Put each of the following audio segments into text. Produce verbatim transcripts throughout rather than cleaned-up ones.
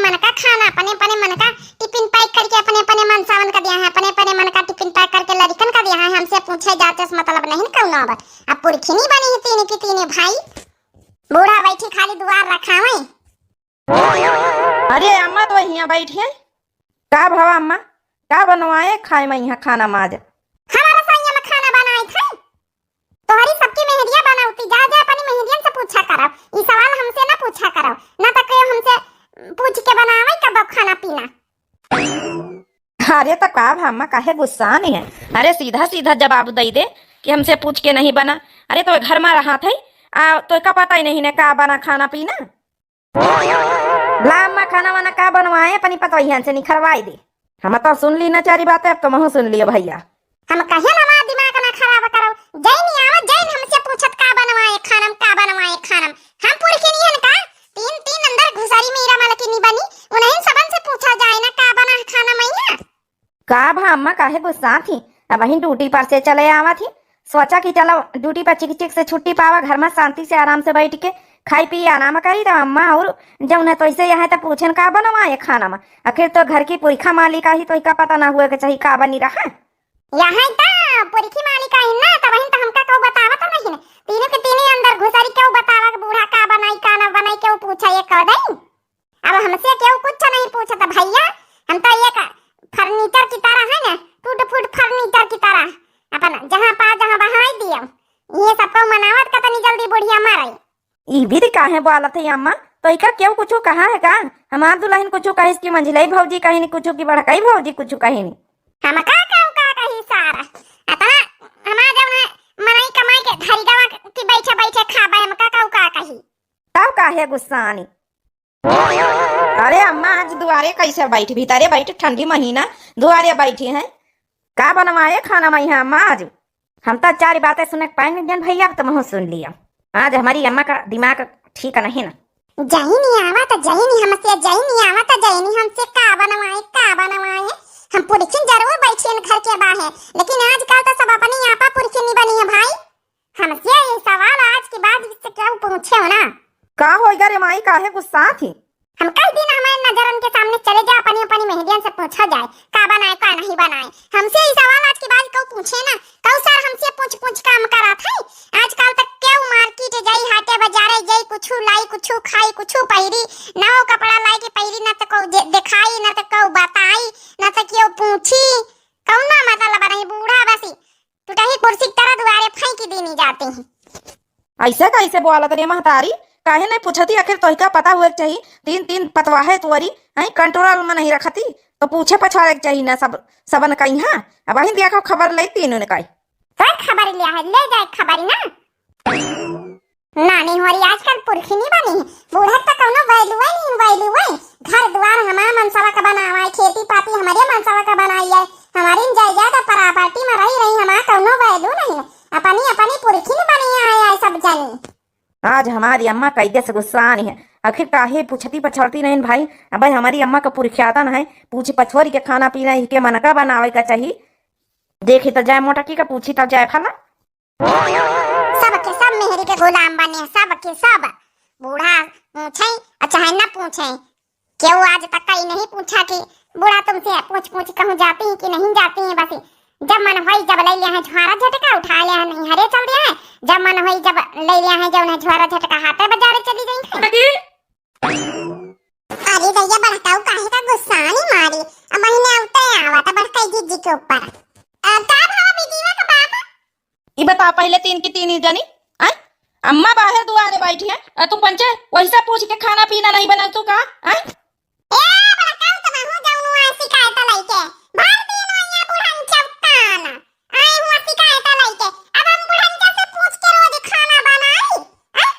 मन का खाना अपने अपने मन का टिफिन पैक करके अपने अपने मनसावन का दिया है, अपने अपने मन का टिफिन पैक करके लड़कन का दिया है। हमसे पूछे जाचे से मतलब नहीं कौनो। अब अब पुरखिनी बनी है तीन की तीन भाई, बूढ़ा बैठी खाली दुआर रखावे। अरे अम्मा तो हियाँ बैठी है। का भवा अम्मा, का बनवाए खाए में यहाँ खाना माज? हमारा सैया में खाना बनाई थे। तोहरी सबकी मेहरिया बनावती, जा, जा अपनी मेहरियन से पूछा करब। ई सवाल हमसे ना पूछा करब, ना तो केहू हमसे पूछ के बनावे कब खाना पीना। अरे तो का भा अम्मा काहे गुस्सा नहीं है? अरे सीधा सीधा जवाब दे दे कि हमसे पूछ के नहीं बना। अरे तो घर में रहा थे, आ तो का पता ही नहीं ने का बना खाना पीना। ला अम्मा, खाना वाना का बनवाए, अपनी पतोहियन से निखरवाई दे। हम तो सुन ली ना चारी बातें, अब तुमहू सुन लियो भैया। हम कहे ना हमारा दिमाग ना खराब करो, जैन आवा, जैन हमसे पूछत का बनवाए खानम, का बनवाए खानम। हम पुरखिनियन का तीन तीन अंदर घुसरी मीरा मलकिनी बनी, उन्हीं सबन से पूछा जाए ना का बना है खाना मैया। का भा अम्मा काहे गुस्सा थी? अबहिन ड्यूटी पर से चले आवा थी, सोचा कि चलो ड्यूटी पर चिक चिक से छुट्टी पावा, घर में शांति से आराम से बैठ के खाई पी आराम करी। तो अम्मा और जौन है तो ऐसे यहाँ तो पूछन का बनवाए खाना में, आखिर तो घर की पुरखा मालिक आई तो का पता ना हुए के चाहिए का बनी रहा। यहाँ तो पुरखी मालिक आई ना, तब तो हमका केहू बतावा तो नहीं, तीनों के तीनों अंदर घुसरी केहू बतावा कि बूढ़ा का बनाई का ना बनाई, केहू पूछा ये कह दई। अब हमसे केहू कुछ नहीं पूछत भैया, हम तो एक फर्नीचर की तरह है ना, टूट फूट फर्नीचर की तरह, अपन जहाँ पा जहाँ बहाई दियो। ये सबको मनावत का तनी जल्दी बुढ़िया मरे। ई विधि काहे बोलत है अम्मा? तो इका केहू कुछ कहा है का? हमार दुल्हन कुछ कहिस कि मंझिलई भौजी कहिनी कुछ कि बड़कई भौजी कुछ कहिनी? हम का कहू का कही सारा, अतना हमार जौन है मनई कमाई के धरी गवा कि बैठे बैठे खाबे, हम का कहू का कही। तब काहे गुस्सानी? अरे अम्मा, आज दुआरे कैसे बैठ, भीतरे बैठ, ठंडी महीना, दुआरे बैठी हैं। का बनवाए खाना में यहाँ अम्मा आज? हम तो चार बातें सुने के पाएंगे जन भैया, अब तुमहू सुन लिया। आज हमारी अम्मा का दिमाग ठीक नहीं ना। जैनी आवा तो जैनी हमसे, जैनी आवा तो जैनी हमसे, का बनवाए, का बनवाए? हम पुरखिन जरूर बैठियन घर के बाहर, लेकिन आजकल तो सब अपनी आपा पुरखिन नहीं बनी है भाई। हमसे ये सवाल आज के बाद से केहू पूछे हो ना। का होइगा रे माई, काहे गुस्सा थी? हम कई दिन हमारे नजरन के सामने चले जा, अपनी अपनी मेहरियन से पूछा जाए का बनाए का नहीं बनाए। हमसे ये सवाल आज के बाद केहू पूछे ना, केहू सर हमसे पूछ पूछ काम करा थे। आजकल तक केहू मार्केट जाई, हाटे बाजारे जाई, कुछ लाई, कुछ खाई, कुछ पहिरी, नवो कपड़ा लाई के पहिरी, ना तो केहू जे-, दिखाई, ना तो केहू बताई, ना तो केहू पूछी। कौना मतलब नहीं, बूढ़ा बसी टूटही कुर्सी की तरह दुआरे फेंकी दीनी जाती हैं। ऐसे कैसे बोलत रे महतारी? काहे नहीं पूछती? आखिर तोहिका पता हुए के चाहिए। तीन तीन पतवा है तोरी, हैं, कंट्रोल में नहीं रखती, तो पूछे पछाड़े के चाहिए ना सब, सबन कहीं। हाँ, अब वहीं देखो खबर ले तीनों ने कही। तो खबर लिया है, ले जाए खबर ना। नानी होरी आजकल पुरखिनी बनी है, बूढ़ा तो कौनो value है नहीं, value है। घर द्वार हमार मनसवा का बनावा है, खेती पाती हमारे मनसवा का बनाई है, हमारी जायदाद और property में रही रही, हमार कौनो value नहीं है। अपनी अपनी पुरखिन बनी आए, आए सब जनी। आज हमारी अम्मा कैदे से गुस्सा आनी है, आखिर काहे पूछती पछड़ती नहीं भाई। अब हमारी अम्मा का पुरखियातन है, पूछी पछोरी के खाना पीना इनके मन का बनावे का चाहिए। देखी तो जाए मोटकी का, पूछी तब जाए फला। सबके सब मेहरी के गुलाम बने, सबके सब। बूढ़ा पूछे, आ चाहे न पूछे, केहू आज तक कहीं नहीं पूछा कि बूढ़ा तुमसे पूछ पूछ कहूँ जाती हैं कि नहीं जाती हैं। बस जब मन होई जब ले लिया है झोरा झटका, उठा लिया है, नहीं हरे चल दिया है। जब मन होई जब ले लिया है, जब उन्हें झोरा झटका हाथे बाजारे चली गई है। अरे भैया, बड़काऊ काहे का गुस्सा नहीं मारी? अब महीने उतरे आवा था बड़काई जीजी के ऊपर। अ, का भावा बिटिया का बाप? ई बता पहले तीन की तीन ही जनी, आय? अम्मा बाहर दुआरे बैठी है, और तू पंचे वैसा पूछ के खाना पीना नहीं बना तू का, आय? ए, बड़काऊ तो महू जाऊनु आ शिकायत लइके। भर दिन वैया बुढ़न चौकान। आए हुआ शिकायत लइके। अब हम बुढ़न से पूछ के रोज खाना बनाई, आय?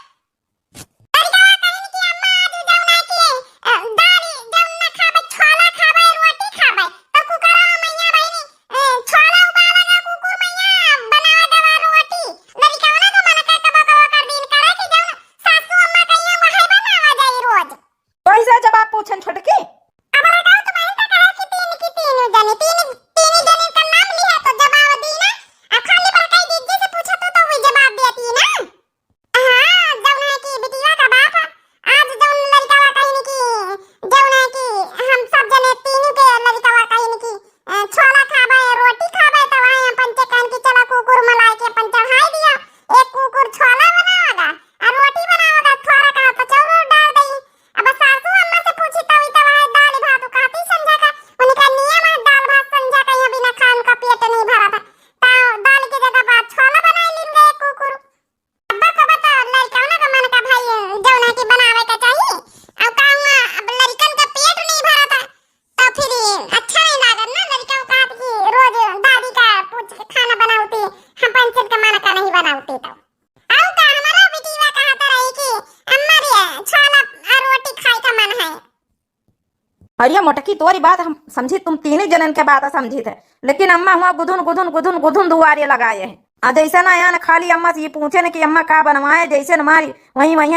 लड़कवा कहिन कि अम्मा आज जौन है कि, अ, दाल जौन न खाबे, छोला खाबे, रोटी खाबे। तो कुकरवा मैया बहिनी, अ, छोला उबाला ना, कुकुर मैया बनावे देवा रोटी। लड़कवा ना तो मन का कबो कबो कर दिन करे कि जौन सासू अम्मा कहिए वही बनावा जाई रोज। कैसे जब आप अरे मोटकी, तोरी बात हम समझी, तुम तीनी जनन के बात समझी थे, लेकिन अम्मा हुआ गुदुन गुदुन गुदुन गुदुन दुआरे लगाए है। आ जैसे ना यहाँ न खाली अम्मा से ये पूछे न कि अम्मा का बनवाए, जैसे न मारी वहीं वहीं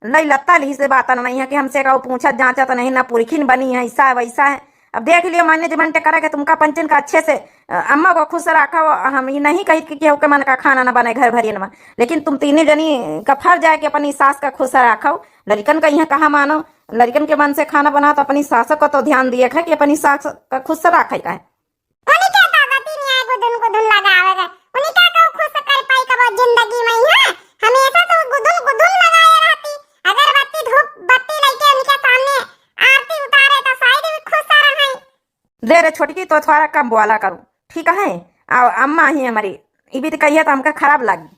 लई लत्ता ली से बात नहीं है कि हमसे का पूछत जांचत नहीं, ना पुरखिन बनी है, ऐसा है वैसा है। अब देख लियो management करे के तुमका पंचन का अच्छे से, अ, अम्मा को खुश रखो। हम ये नहीं कही कि केहू के मन का खाना ना बने घर भरियन में, लेकिन तुम तीनी जनी का फर्ज है कि अपनी सास का खुश रखो। लड़िकन का यहाँ कहा मानो, लड़िकन के मन से खाना बनाओ तो अपनी सास को तो ध्यान दिए है कि अपनी सास का खुश रखे का है। उनके तो बती नहीं आए गुदुन गुदुन लगावे गए, उनके तो खुश कर पाई कबो जिंदगी में है। हमेशा तो गुदुन गुदुन लगाए रहती, अगरबत्ती धूप बत्ती लेके उनके सामने आरती उतारे तो शायद भी खुश रहे। दे रे छोटकी, तो थोड़ा कम बोला करो, ठीक है? और अम्मा ही हमारी, इबी तो कहिए तो हमका खराब लगी।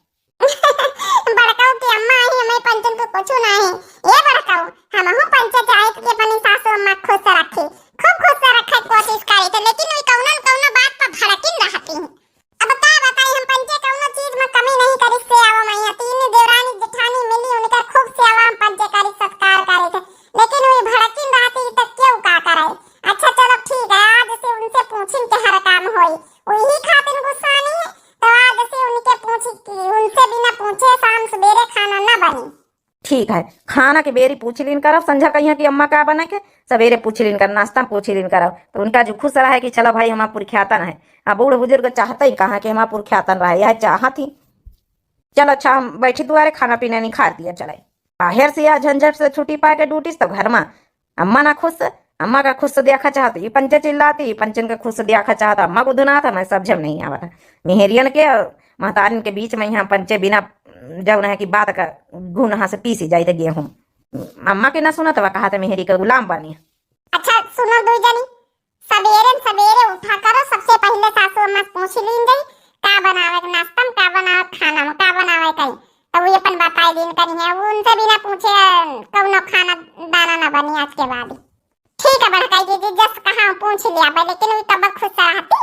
बड़काऊ के अम्मा आई, हमें पंचन को कुछ ना है। ए बड़काऊ, हमहू पंचे चाहित के अपनी सासू अम्मा खुश रखे, खूब खुश रखे के कोशिश करे थे, लेकिन वे कौनो न कौनो बात पर भड़किन रहती हैं। अब का बताई, हम पंचे कौनो चीज में कमी नहीं करी से आवा मैया। तीन देवरानी जेठानी मिली, उनका खूब सेवा हम पंचे करी, सत्कार करे थे, लेकिन वे भड़किन रहती तो क्यों का करे। अच्छा चलो ठीक है, आज से उनसे पूछिन के हर काम होई। वही खातिर गुस्सा नहीं है, तो आज से उनके पूछी कि उनसे बिना पूछे शाम सवेरे खाना ना बनी। ठीक है, खाना के बेरी पूछ लीन करब, संझा कहिया कि अम्मा का बना के, सवेरे पूछ लीन कर, नाश्ता में पूछ लीन करब। तो उनका जो खुश रहे कि चलो भाई, हमार पुरख्यातन है। अब बूढ़ बुजुर्ग चाहते ही कहाँ कि हमार पुरख्यातन रहे, यह चाहत ही। चलो अच्छा, हम बैठी दुआरे, खाना पीना निखार दिया चले। बाहर से या झंझट से छुट्टी पा के ड्यूटी से, तो घर में अम्मा ना खुश, अम्मा का खुश देखा चाहत, ये पंचे चिल्लाती, ये पंचन का खुश देखा चाहत, अम्मा को धुनात, हमें सब झम नहीं आवत। मेहरियन के और महतारिन के बीच में यहाँ पंचे बिना जौन है कि बात का घुन हाथ से पीसी जाइत गेहूं। अम्मा के ना सुनत बा, कहा त मेहरी का गुलाम बानी। अच्छा सुनो दुई जनी, सबेरे न सबेरे उठा करो, सबसे पहिले सासू अम्मा से पूछ लीन जाई, का बनावे के नाश्ता में, का बनावे के खाना में, का बनावे के, तो वो अपन बताई दीन करी है। वो उनसे बिना पूछे कौनो खाना दाना ना बनी आज के बाद। ठीक है बड़काई दीदी, जस कहा पूछ लिया बा, लेकिन वो तब खुश रहती।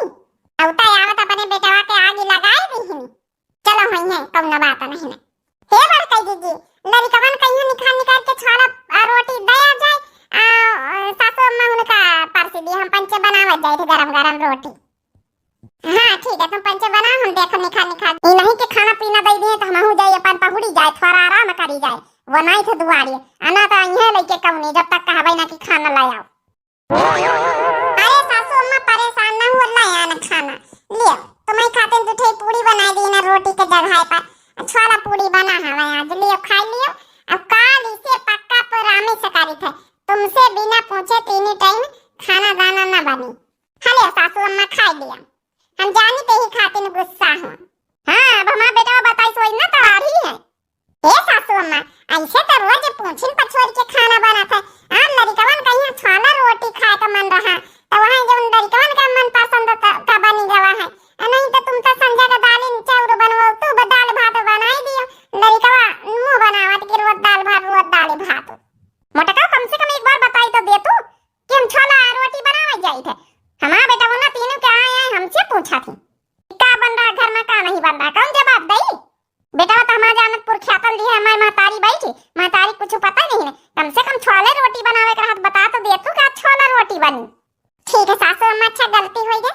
अवता आवत अपने बेटवा के आगे लगाए दीहिन। चलो होई है, कौनो बात नहीं ना। हे बड़काई दीदी, लड़िकवन कहियो निकाल निकाल के छोला आ रोटी दे आ जाए, आ, आ, सासू अम्मा उनका परसी दी, हम पंचे बनावत जाए थे गरम गरम रोटी। हाँ ठीक है, तुम पंचे बनाओ, हम देखो निकाल निकाल। ई नहीं के खाना पीना दे दिए तो हम जाए अपन पहुड़ी जाए, थोड़ा आराम करी जाए, वो नहीं थे दुआरी। आना तो यहीं लेके कौनी, जब तक कहबे ना कि खाना ले आओ। अरे सासू अम्मा परेशान ना हो, ला आन खाना। लियो, तुम्हारी खातिर दो ठे पूड़ी बनाई दी ना रोटी के जगह पर। छोला पूड़ी बना हवे आज, लियो खाई लियो। अब काल इसे पक्का promise करी थे, तुमसे बिना पूछे तीन time खाना दाना ना बनी। हाँ लियो सासू अम्मा खाई लिया, हम जानी ते ही खातिर गुस्सा हो। हाँ अब हमारा बेटा बताई सोई ना तो आ रही है। ए सासू अम्मा, ऐसे तो रोज पूछिन पछोर के खाना बनत है। आम लड़िकवन कहिया छोला रोटी खाए का मन रहा, तो वहाँ जौन लड़िकवन का मन पसंद का, का बनी गवा है। आ नहीं तो तुम तो संझा का दालिन चाउर बनवाओ, तू ब-, दाल भात बनाई दियो। लड़िकवा मुँह बनावत कि रोज दाल भात, रोज दाल भात। मोटका कम से कम एक बार बताई तो दे तू कि हम छोला रोटी बनावे जाई थे। हमारा बेटा वो ना तीनों के आए हैं, हमसे पूछा थी का बन रहा घर में, का नहीं बन रहा, कौन जवाब दई? बेटा तो हमार जानत पुरख्यातन दी है, हमार महतारी बैठी, महतारी कुछ पता नहीं है। कम से कम छोले रोटी बनावे के रहत बता तो दे तू का छोला रोटी बनी। ठीक है सासू अम्मा, अच्छा गलती हो गई।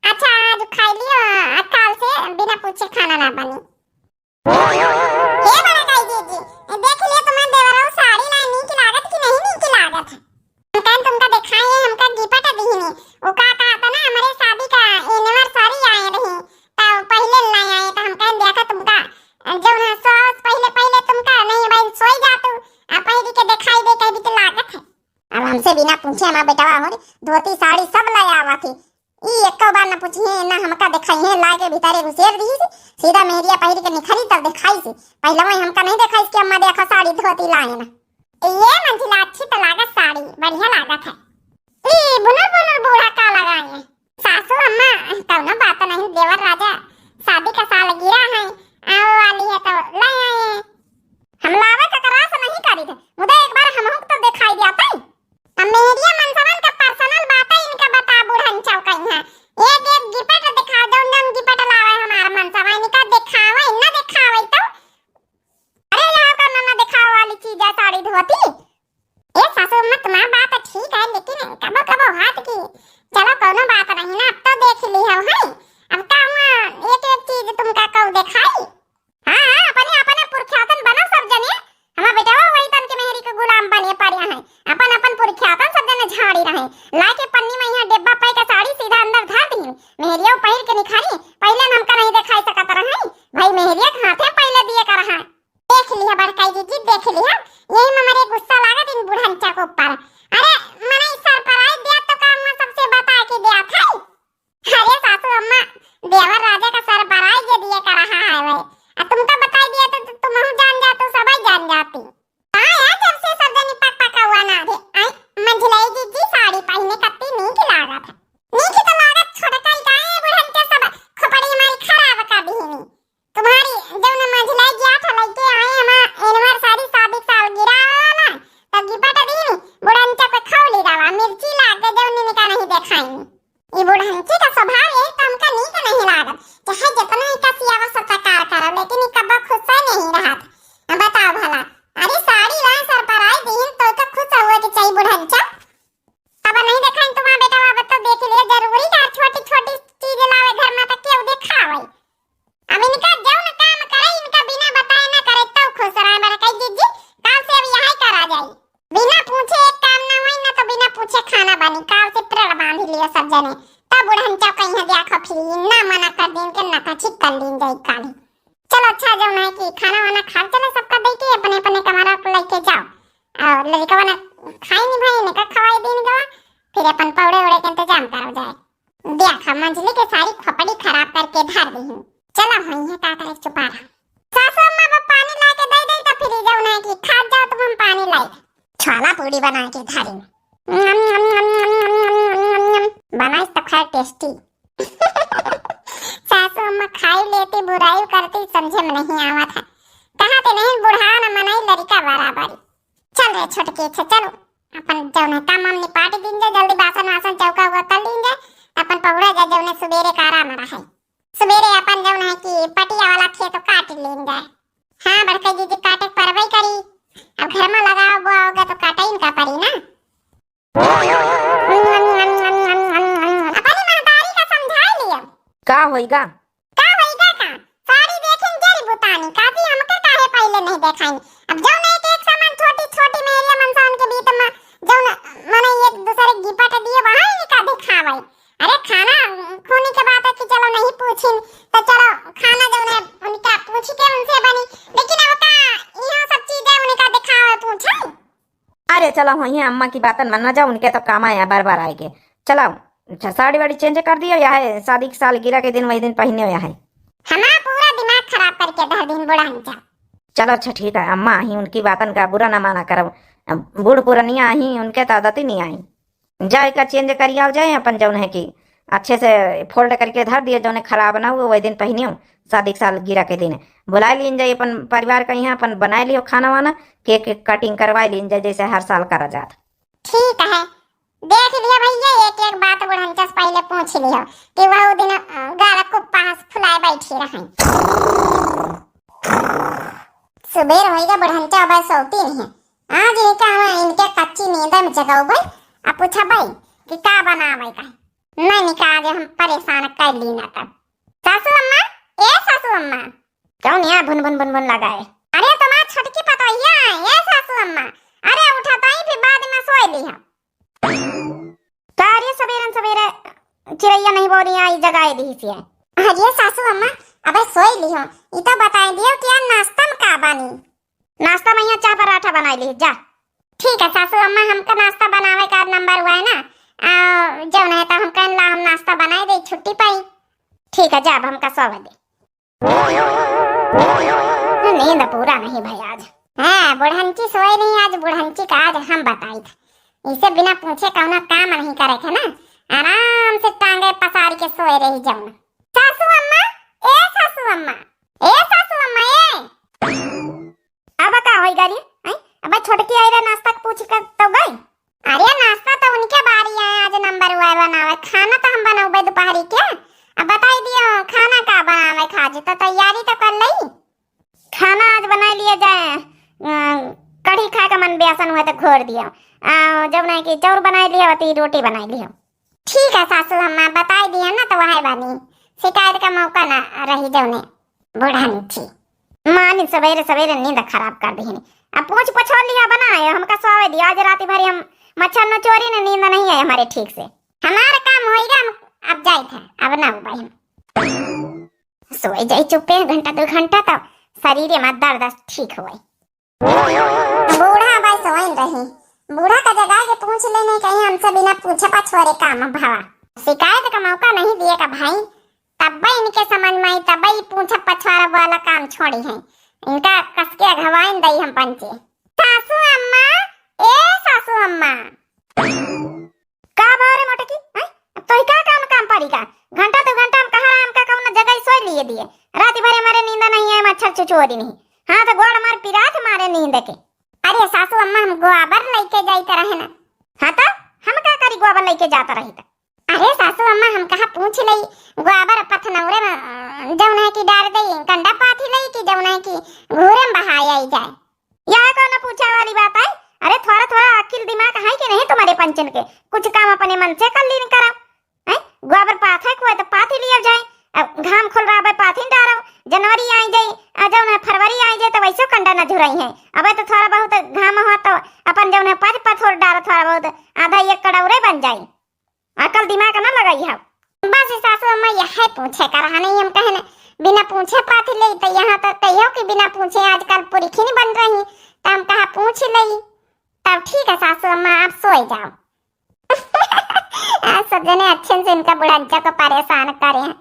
अच्छा आज खाई लियो, आ काल से बिना पूछे खाना ना बनी। हे बड़काई दीदी, देख लियो तुम्हार देवरऊ साड़ी ला नीक लागत कि नहीं नीक लागत है? हम कहन तुमका देखाई है, हमका gift दिहिनी। वो का कहत ना, हमरे शादी का anniversary आए रही, तो पहिले लाई आए, तो हम कहन देखा तुमका, जौन है सौ पहिले पहिले तुमका नहीं भाई सोई जा तू, आ पहिरी के देखाई दे, कहबी तो लागत है। अब हमसे बिना पूछे हमार बेटवा हमरी धोती साड़ी सब ले आवा थी। ई एको बार न पूछिए, न हमका देखाइए, लाके भीतरे घुसेर दी से, सीधा मेहरिया पहिर के निखरी तब देखाई से। पहले वही हमका नहीं देखाई कि अम्मा देखा साड़ी धोती लाए ना। ये मंजिला अच्छी तो लागत साड़ी, बढ़िया लागत है। ई बुनुर बुनुर बूढ़ा का लगाए? सासू अम्मा, कौनो बात नहीं, देवर राजा शादी का सालगिरह है, आवे वाली है तो ले आए। हम लावे का करास नहीं करी थे, मुदा एक बार हमहू के तो देखाई दिया तई। अब मेहरिया मनसवन का personal बात है, इनका बता बूढ़न चौकई है। एक एक gift दिखा दो, नम gift लावे हमार मनसवा, इनका दिखावे, न दिखावे तो। अरे यहाँ का ना, ना दिखावे वाली चीज है साड़ी धोती। ए सासू अम्मा, तुम्हार बात ठीक है, लेकिन इनका ने। तब बुढ़न चौक यहाँ देखो फिर ना मना कर दीन के ना कछी कर लीन जाई काली। चलो अच्छा, जौन है कि खाना वाना खा चलो, सबका दे के अपने अपने कमरा को लेके जाओ। और लड़का वाला खाई नहीं भाई, इनका खवाई दीन गवा, फिर अपन पौड़े ओड़े के इंतजाम करो जाए। देखा मंझली के सारी खोपड़ी खराब करके धर दी। चला होई है का करे चुपारा। सासू अम्मा बा पानी ला के दे दे तो फिर जौन है कि खा जाओ तुम, हम पानी लाई। छोला पूरी बना के धरी। बनाई तो खैर टेस्टी। सासू अम्मा खाई लेती, बुराई करती, समझे में नहीं आवत है। कहा थे नहीं बुढ़ान मनई लड़का बराबर। चल रे छोटकी, अच्छा चलो, अपन जौन है काम वाम निपाट दीन जाए, जल्दी बासन वासन चौका उका कर लीन जाए, अपन पहुड़ा जाए, जौन है सुबेरे का आराम रहे। सुबेरे अपन जौन है कि पटिया वाला खेत काट लीन जाए। हाँ बड़का जीजी, काटे के परबई करी, अब घर में लगाओ बोओगे तो काटे इनका पड़ी ना। अपनी महतारी का समझाई लियो। का होइगा? का होइगा का? साड़ी देखिन गेल बुतानी, काजी हमके काहे पहिले नहीं देखाइन? अब जौन एक एक सामान छोटी छोटी मेहरिया मनसा उनके बीच में जौन मने एक दूसरे गिपट दिए वहाँ इनका दिखावे। अरे खाना खूनी के बात है कि चलो नहीं पूछिन, तो चलो खाना जौन है उनका पूछ के उनसे बनी, लेकिन अब का यह सब चीजें उनका दिखावे पूछे? अरे चलो, होइहैं अम्मा की बातन मन्ना जाओ, उनके तो काम आया बार बार आए के। चलो, अच्छा साड़ी वाड़ी चेंज कर दियो, या है शादी की सालगिरह के दिन वही दिन पहिने हो या है। हमार पूरा दिमाग खराब करके धर दिन बुढ़न चा। चलो अच्छा ठीक है, अम्मा ही उनकी बातन का बुरा ना माना करो, बूढ़ पुरनिया ही उनके तो आदत ही नहीं आई। जाए का चेंज करी आओ जाए अपन जौन है कि अच्छे से फोल्ड करके धर दियो, जौन खराब ना हुए वही दिन पहिनियो, शादी की सालगिरह के दिन। बुलाए लीन जाए अपन परिवार का यहाँ, अपन बनाए लियो खाना वाना, केक कटिंग करवाए लीन जाए जैसे हर साल करा जात। ठीक है, देख लिया भैया, एक एक बात बुढ़ंचा से पहिले पूछ लियो कि वह दिन, अ, गाला कुप्पा हंस फुलाए बैठी रही। सुबेर होइगा बुढ़ंचा अब सोती नहीं है। आज इनका हम इनके कच्ची नींद में जगाओ भाई, अब पूछा भाई कि का बनावे का है। नहीं निका आज हम परेशान कर ली ना तब। सासू अम्मा, ए सासू अम्मा। कौन यहाँ भुन भुन भुन भुन लगाए? अरे तुम्हार छोटकी पतोहिया है, ए सासू अम्मा। अरे उठा तो ही फिर बाद में सोए ली हम। का रे सबेरन सबेरे चिड़ैया नहीं बोली आई जगाए दी से। अरे सासू अम्मा, अबे सोए ली हो, ई तो बताए दियो कि यार नाश्ता में का बानी? नाश्ता में यहाँ चाह पराठा बनाई ली जा। ठीक है सासू अम्मा, हमका नाश्ता बनावे का नंबर हुआ है ना, आ, जौन है तो हम कहन ला हम नाश्ता बनाए दे, छुट्टी पाई। ठीक है जा, अब हमका सोवे दे। नींद पूरा नहीं भाई आज। हाँ, बुढ़ंची सोए नहीं आज, बुढ़ंची का आज हम बताई था। इसे बिना पूछे कौनो काम नहीं करे थे ना, आराम से टांगे पसार के सोए रही जौन। सासू अम्मा, ए सासू अम्मा, ए सासू अम्मा, ए। अब का होई गारी? हैं? अब छोटकी आई रहे नाश्ता के पूछ के तो गई। अरे नाश्ता तो उनके बारी है, आज नंबर हुआ है बनावे, खाना तो हम बनावे दोपहरी के। अब बताई दियो खाना का बनावे, खाजी तो तैयारी तो कर लई। खाना आज बनाई लिया जाए, अ, कढ़ी खाए का मन बेसन हुआ तो घोर दियो, आ, जब नहीं कि चाउर बनाई लियो तो रोटी बनाई लियो। ठीक है सासू अम्मा, बताई दिया ना तो वही बानी, शिकायत का मौका ना रही जौने। बुढ़ंची मानी सबेरे सबेरे नींद खराब कर दिहनी। अब पूछ पछोर लिया बनाए, हमका सोवे दिया। आज रात भरी हम मच्छर न चोरी न नींद नहीं है हमारे ठीक से। हमारा काम होइगा, हम अब जाइत है, अब ना उबाई हम। सोए जाई चुप्पे घंटा दो घंटा तब शरीर में दर्द ठीक होए। बूढ़ा भाई सोइन रही, बूढ़ा का जगा के पूछ लेने कहीं हमसे बिना पूछे पछोरे काम भावा। शिकायत का मौका नहीं दिए का भाई, तब्बे इनके समझ में आई, तब्बे ई पूछब पछवारब वाला काम छोड़ी है। इनका कसके अघवाइन दई हम पंचे। सासू अम्मा, ए सासू अम्मा। का बारे मोटकी, हैं? अब तोही का काम, काम पड़ी का? घंटा दो घंटा हम कहाँ हमका कौनो जगह सोए लिए दिए। रात भर हमारे नींद नहीं है, मच्छर चुचोरी नहीं। हाँ तो गोड़ मार पिरात मारे नींद के। अरे सासू अम्मा, हम गोबर लेके जाइत रहे ना। हाँ तो हम का करी, गोबर लेके जात रही तो। अरे सासू अम्मा, हम कहा पूछ लई, गोबर पथनौरे में, अ, जौन है कि डार दई, कंडा पाथी लई कि जौन है कि घूरे में बहाए आई जाए। यह कौन पूछे वाली बात है? अरे थोड़ा थोड़ा अकिल दिमाग है कि नहीं तुम्हारे पंचन के? कुछ काम अपने मन से कर लीन करो। हैं? गोबर पाथे को है तो पाथी लिया जाए। अब घाम खुल रहा है, पाथी डारो, जनवरी आई जाए, आ जौन है फरवरी आई जाए तो वैसे कंडा न झुराई है। अब तो थोड़ा बहुत घाम हुआ तो अपन जौन है पाथ पथोर डारो, थोड़ा बहुत आधा एक कड़ौरे बन जाए। अकल दिमाग ना लगाई। लई। तब ठीक है सासू अम्मा, आप सोए जाओ। आज सब जने अच्छे से इनका बुढ़ंचा को परेशान करे हैं।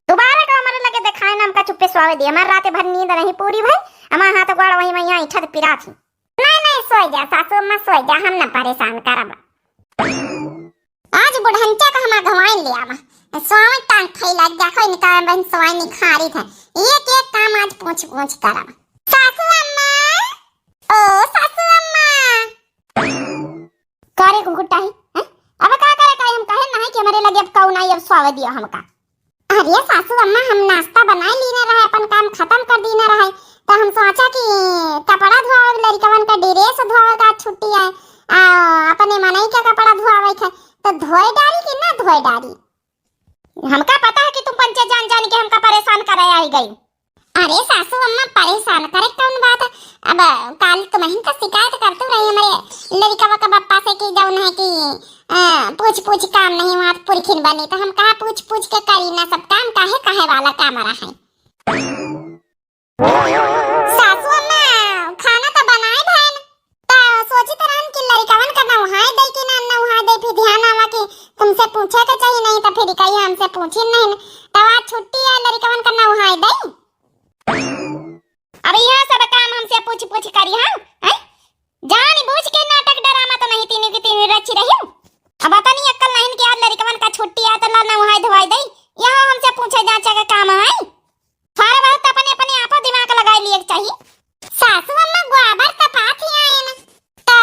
दोबारा का हमारे लगे देखाए ना, हमका चुप्पे सोवे दिया। हमार रात भर नींद नहीं पूरी भई, हमार हाथ गोड़ वहीं वहीं ऐंठत पिरात ही। नहीं, नहीं, सोए जा सासू अम्मा, सोए जा, हम ना परेशान करब। आज बुढ़ंचा का हम अगवाइन ले आवा, सोवे टांग फैला, देखो इनका बहन सोए निखारी था, एक एक काम आज पूछ पूछ करब। सासू अम्मा, ओ सासू अम्मा। का रे कुकुटाही, हैं? अब का करे का, हम कहे ना है कि हमारे लगे अब कऊ नहीं, अब स्वावे दियो हमका। अरे सासू अम्मा, हम नाश्ता बनाए लीने रहे, अपन काम खत्म कर दीने रहे, तो हम सोचा कि कपड़ा धोआवे, लड़िकवन का ड्रेस धोआवे का छुट्टी है, आ, अपने मनई के कपड़ा धोआवे के, तो धोए डारी कि ना धोए डारी? हमका पता है कि तुम पंचे जान जान के हमका परेशान करे आई गई। अरे सासू अम्मा, परेशान करे कौन बात है? अब काल तुमहिन का शिकायत करतू रही हमरे लड़िकवा का बप्पा से कि जौन है कि, अ, पूछ पूछ काम नहीं हुआ, पुरखिन बनी, तो हम कहा पूछ पूछ के करी ना सब काम, काहे काहे वाला काम रहा है। सासू अम्मा, खाना तो बनाए भैन, तो सोचित रहन कि लड़िकवन का नउहाए दे कि ना नउहाए दे, फिर ध्यान आवा कि तुमसे पूछे के चाहिए, नहीं तो फिर कही हमसे पूछी नहीं, तो आज छुट्टी है, लड़िकवन का नउहाए दे। अब यह सब काम हमसे पूछ पूछ करी, हाँ? हैं? जान बूझ के नाटक ड्रामा तो नहीं तीनों की तीनों रची रही हूँ। अब अपनी अक्ल नहीं कि आज लड़िकवन का छुट्टी है तो ला नउहाए धुआए दे, यहाँ हमसे पूछे जांचे का काम है? थोड़ा बहुत अपने, अपने आपो दिमाग लगाए लिए के चाहिए। सासू अम्मा गोबर तपात ही आए न, तो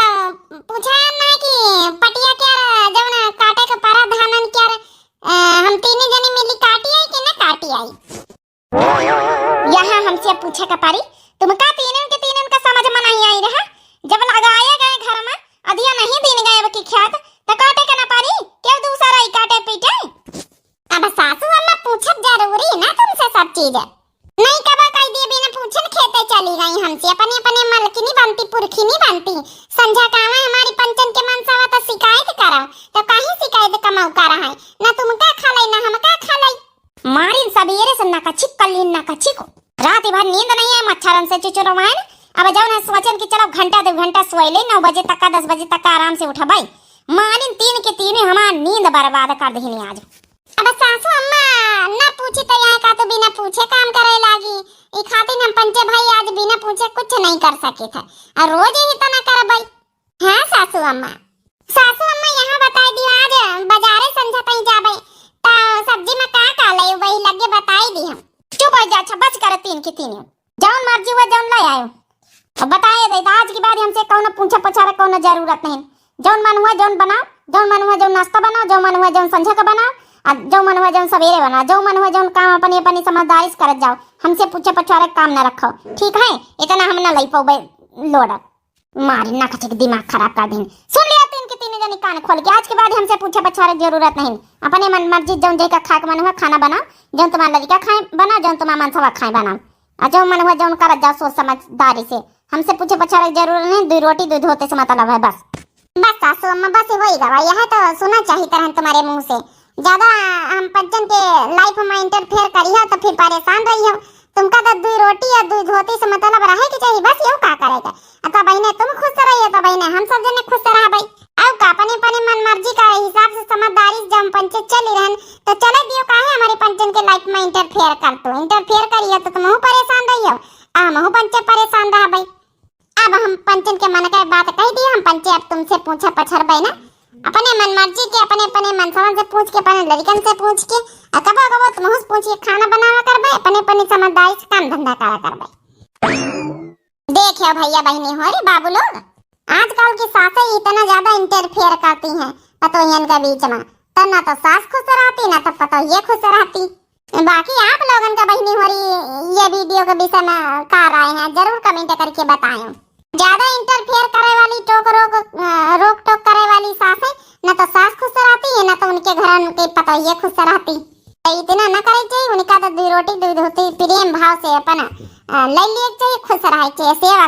पूछा ना कि पटिया क्या जौन काटे के परा धानन क्या, अ, हम तीनों जनी मिली काटी आई कि ना काटी आई? यहाँ हमसे पूछे के परी, तुमका तीनों के तीनों का समझ में नहीं आई रहा, जब लगाए गए घर में अधिया नहीं दिन गए की खेत, तो काटे के ना परी, क्यों दूसरा ही काटे पीटे? अब सासू अम्मा पूछब जरूरी ना तुमसे सब चीज। नहीं कबा कह दिए बिना पूछन खेते चली गई हमसे। अपने अपने मलकिनी बनती, पुरखिनी बनती। संझा कावे हमारी पंचन के मनसावा तो शिकायत करो, तो कहीं शिकायत का मौका रहा है? ना तुमका खा लई, ना हमका खा लई। मारिन सबेरे से ना कछिक कल्लीन ना कछिक। रात भर नींद नहीं है, मच्छरन से चुचुरवाइन। अब जौन है सोचन कि चलो घंटा दो घंटा सोए ले, नौ बजे तक का, दस बजे तक का आराम से उठबै। मारिन तीन के तीन हमार नींद बर्बाद कर दहिनी आज। अब सासू अम्मा, ना पूछी तो यहाँ का तो बिना पूछे काम करे लागी। ई खातिर हम पंचे भाई आज बिना पूछे कुछ नहीं कर सके थे। और रोज ही तना करबै। हाँ सासू अम्मा। सासू अम्मा, यहाँ बताई दियो, आज बाजारे संझा तई जाबै, तो सब्जी में का का ले वही लगे बताई दी हम। चुप हो जा, अच्छा बस कर तीन की तीन। जौन मर्जी हुआ जौन ले आयो। अब बताए दे, तो आज के बाद हमसे कौनो पूछे पछारे कौनो जरूरत नहीं। जौन मन हुआ जौन बनाओ, जौन मन हुआ जौन नाश्ता बनाओ, जौन मन हुआ जौन संझा का बनाओ, आ जौन मन हुआ जौन सवेरे बनाओ, जौन मन हुआ जौन काम अपनी अपनी समझदारी से करत जाओ। हमसे पूछे पछारे काम ना रखो, ठीक है? इतना हम ना लई पाउबे लोड। मारी ना कछे के दिमाग खराब कर दिन। सुन लिया तीन के तीन जनी कान खोल के, आज के बाद हमसे पूछे पछारे जरूरत नहीं। अपने मन मर्जी जौन जेका खाए के मन हुआ खाना बनाओ, जौन तुम्हार लड़का खाए बनाओ, जौन तुम्हार मनसवा खाए बनाओ। आ जौन मन हुआ जौन करत जाओ सोच समझदारी से। हमसे पूछे पछारे के जरूरत नहीं, दुई रोटी दुई धोती से मतलब है बस। बस सासू अम्मा, बस वही गवा, यह तो सुना चाहित रहन तुम्हारे मुँह से। ज्यादा हम पंचन के life में interfere करिहो तो फिर परेशान रहिहो। तुमका तो दुई रोटी या दुई धोती से मतलब रहे के चाहिए, बस यहू का करे के। आ तब बहिने तुम खुश रहिए, तब बहिने हम सब जने खुश रहबै। अब का अपने अपने मन मर्जी का हिसाब से समझदारी से जब पंचे चली रहन, तो चले दियो, काहे हमारे पंचन के life में interfere करतो? Interfere करियो तो तुमहू परेशान रहियो, आ हमहू पंचे परेशान रहबै। अब हम पंचन के मन के बात कह दी, हम पंचे अब तुमसे पूछे पछरबै ना, अपने मन मर्जी के, अपने अपने मनसवन से पूछ के, अपने लड़कन से पूछ के, आ कबो कबो तुमहू से पूछ के खाना बनावा करबै, अपने अपने समझदारी से काम धंधा करा करबै। देखियो भैया बहिनी हो रे बाबू लोग, आजकल की सासें इतना ज्यादा interfere करती हैं पतोहियन के बीच में, तो ना तो सास खुश रहती ना तो पतोहिए खुश रहती। बाकी आप लोगन का बहिनी हो रही ये video के विषय में का राय है, जरूर comment करके बताएं। ज्यादा interfere करे वाली, टोक रोक, अ, रोक टोक करे वाली सासें ना तो सास खुश रहती है ना तो उनके घर उनके पतोहिए खुश रहती। तो इतना ना करे चाहिए, उनका तो दुई रोटी दुई धोती प्रेम भाव से अपन, अ, ले लिए चाहिए, खुश रहे चाहिए, सेवा